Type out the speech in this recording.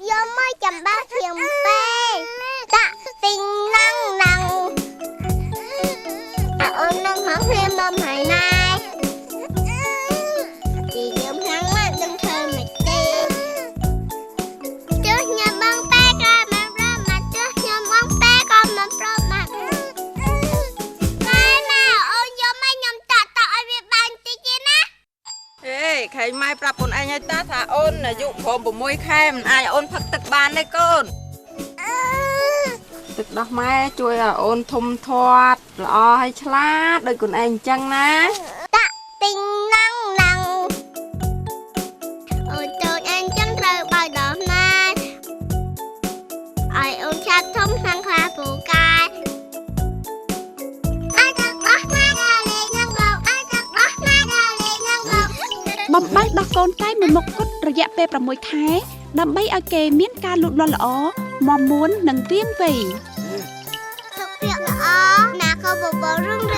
យកមកចំបាស់ជាងពេតាក់ទីងណងណងអូននឹងហងព្រាមបំហើយណែទីយើងខាងមកដឹងធ្វើមិនទេទោះញ៉ាំបងពេក៏មិនប្រមាទោះញ៉ាំបងពេក៏មិនប្រមាទម៉ែម៉ែអូនយកមកខ្ញុំតាក់តឲ្យវាបានតិចទេណា ហេខែម៉ែប្រាប់អូនឯងហើយតាថាអូនអាយុព្រម6ខែមិនអាចអូនផឹកទឹកបានទេកូនទឹកដោះម៉ែជួយឲ្យអូនធំធាត់ល្អហើយឆ្លាតដូចខ្លួនឯងអញ្ចឹងណា តាក់ទីងណងណងអូនតូចអញចឹងត្រូវបើដោះម៉ែឲ្យអូនឆាប់ធំខាងខ្លាពូកែអាចទឹកដោះម៉ែដល់លេងនឹងបងអាចទឹកដោះម៉ែដល់លេងនឹងបង បំបៅដោះកូនតែមួយមុខគត់រយៈពេល6ខែដើម្បីឲ្យគេមានការលូតលាស់ល្អមាំមួននិងវាងវៃ សុខភាពល្អណាក៏បបររុងរឿង